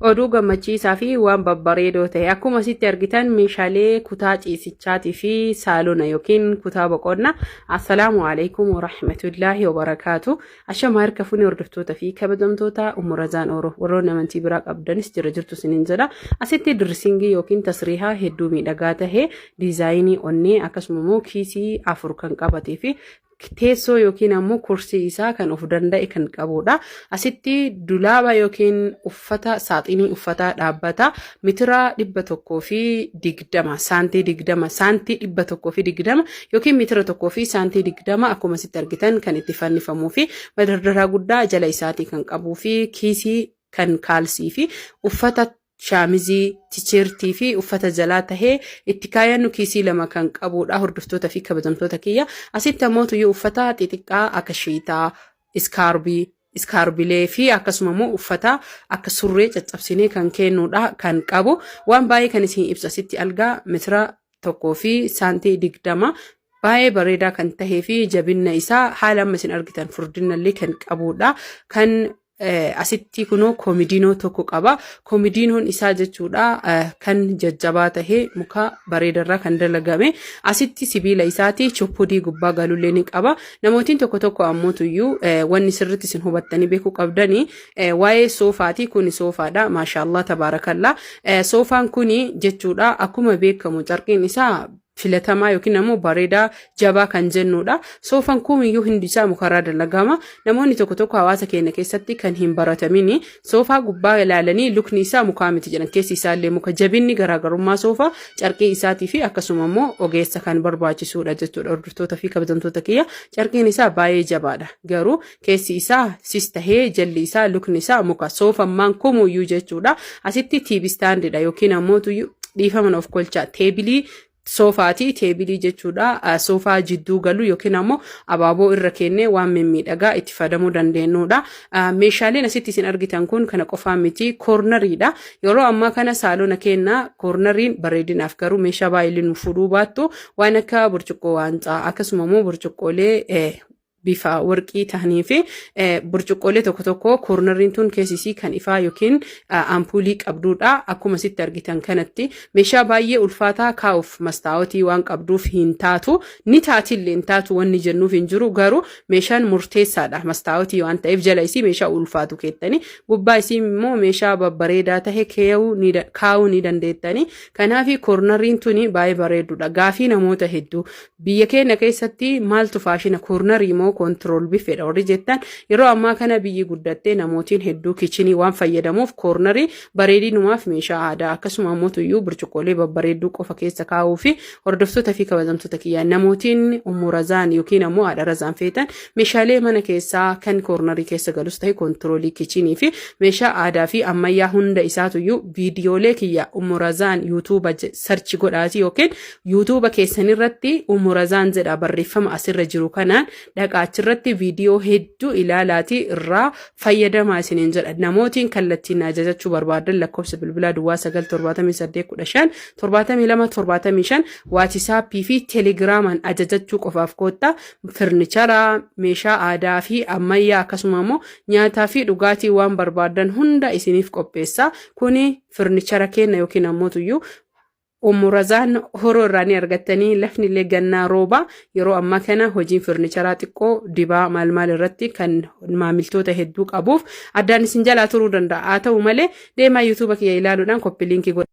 Oduu gammachiisaa fi waan babbareedoo ta'e akkuma asitti argitan meeshaalee kutaa ciisichaatii fi saalona yookiin kutaa boqonnaa. Assalaamu alaikum warahmatullaahi wabarakaatu. Ashama harka fuunee hordoftoota fi kabajamtoota Ummu Razaan Oro, warroonni amantii biraa qabdanis jira jirtu isiniin jedha. Asitti dirsingii yookiin tasriihaa hedduu miidhagaa ta'e, diizaayinii onnee, akkasuma immoo kiisii afur kan qabatee fi teessoo yookiin ammoo kursii isaa kan of danda'e kan qabudha. Asitti dulaaba yookiin uffata saaxinii uffataa dhaabbata mitira 120, saantii 20, saantii 120 yookiin mitira 1 fi saantii 20 akkuma asitti argitan kan itti fannifamuu fi madardaraa guddaa jala isaatii kan qabuu fi kiisii kan kaalsii fi uffata shaamizii, ticheertii fi uffata jalaa tahee itti kaayannu kiisii lama kan qabudha. Hordoftoota fi kabajamtoota kiyya. Asitti ammoo tuyyuu uffata xixiqqaa akka shiitaa, iskaarbii, iskaarbilee fi akkasuma immoo uffata akka surree caccabsinee kan kennudha kan qabu. Waan baay'ee kan isin ibsu asitti algaa mitira 1 fi saantii 20 baay'ee bareedaa kan tahee fi jabinna isaa haala amma isin argitan furdinallee kan qabudha. Kan asitti kunoo komidiinoo tokko qaba. Komidiinoon isaa jechuudha kan jajjabaa tahee muka bareedarraa kan dalagame. Asitti sibiila isaati choppodii gubbaa galullee ni qaba. Namootiin tokko tokko ammoo tuyyuu wanni sirriitti isin hubattanii beekuu qabdanii waa'ee soofaati. Kuni soofaadha. Maashaallah, tabaarakallaa. Soofaan kuni jechuudha akkuma beekamu carqiin isaa filatamaa yookiin ammoo bareedaa jabaa kan jennudha. Soofaan kumiyyuu hundi isaa mukarraa dalagama. Namoonni tokko tokko hawaasa keenya keessatti kan hin baratamini soofaa gubbaa ilaalanii lukni isaa mukaa miti jedhan, keessi isaallee muka. Jabinni garaagarummaa soofaa carqii isaatii fi akkasuma immoo ogeessa kan barbaachisudha jechuudha. Hordoftoota fi kabajamtoota kiyya, carqiin isaa baay'ee jabaadha. Garuu keessi isaa sis tahee jalli isaa lukni isaa muka soofammaan kumuyyuu jechuudha. Asitti TV standidha yookiin ammoo dhiifama of kolchaa teebilii soofaati, teebilii jechuudha. Soofaa jidduu galu yookiin ammoo abaaboo irra kennee waan mimmiidhagaa itti fayyadamuu dandeenyudha. Meeshaaleen asitti isin argitan kun kana qofaa miti, koornariidha. Yeroo ammaa kana saalona keenna koornariin bareedinaaf, garuu meeshaa baay'ee nu fuudhuu baattu waan akka burcuqqoo waancaa, akkasuma immoo burcuqqoolee bifa warqii ta'anii fi burcuqqoolee tokko tokko, koornariin tun keessisii kan ifaa yookiin ampuulii qabdudha. Akkuma sitti argitan kanatti meeshaa baay'ee ulfaataa kaa'uuf mastaawotii waan qabduuf hin taatu. Ni taatillee hin taatu wanni jennuuf hin jiru, garuu meeshaan murteessaadha. Mastaawotii waan ta'eef jala isii meeshaa ulfaatu keettanii, gubbaa isii immoo meeshaa babbareedaa tahe kaa'uu ni dandeettanii. Kanaaf koornariin tuni baay'ee bareedudha. Gaafii namoota hedduu, biyya keenya keessatti maaltu faashina, koornarii moo control biffeedha warri jettan, yeroo ammaa kana biyyi guddattee namootiin hedduu kichinii waan fayyadamuuf koornarii bareedinumaaf meeshaa aadaa, akkasuma ammoo tuyyuu burcuqqoolee babbareedduu qofa keessa kaa'uu fi. Hordoftoota fi kabajamtoota kiyyaa, namootiin Ummu Razaan yookiin ammoo haadha Razaan feetan, meeshaalee mana keessaa kan koornarii keessa galus ta'e koontiroolii kichinii fi meeshaa aadaa fi ammayyaa hunda isaatuyyuu viidiyoolee kiyya Ummu Razaan yuutuuba search godhaati yookiin yuutuuba keessanirratti Ummu Razaan jedha barreeffama asirra jiru kanaan dhaqaa, achirratti viidiyoo hedduu ilaalaati irraa fayyadamaa isiniin jedha. Namootiin kallattiin ajajachuu barbaadan lakkoofsa bilbilaa 0978157275 waatisaappii fi teelegiraamaan ajajachuu qofaaf koottaa. Firnichara, meeshaa aadaa fi ammayyaa, akkasuma immoo nyaataa fi dhugaatii waan barbaadan hunda isiniif qopheessa. Kuni firnichara kenna yookiin ammoo tuyyuu Ummu Razaan horoo irraa ni argattanii. Lafni illee gannaa rooba. Yeroo ammaa kana hojiin firnicharaa xiqqoo dibaa maal maal irratti kan maamiltoota hedduu qabuuf addaan isin jalaa turuu danda'a. Haa ta'u malee deemaa yuutuuba kiyya ilaaluudhaan copy linkii godha.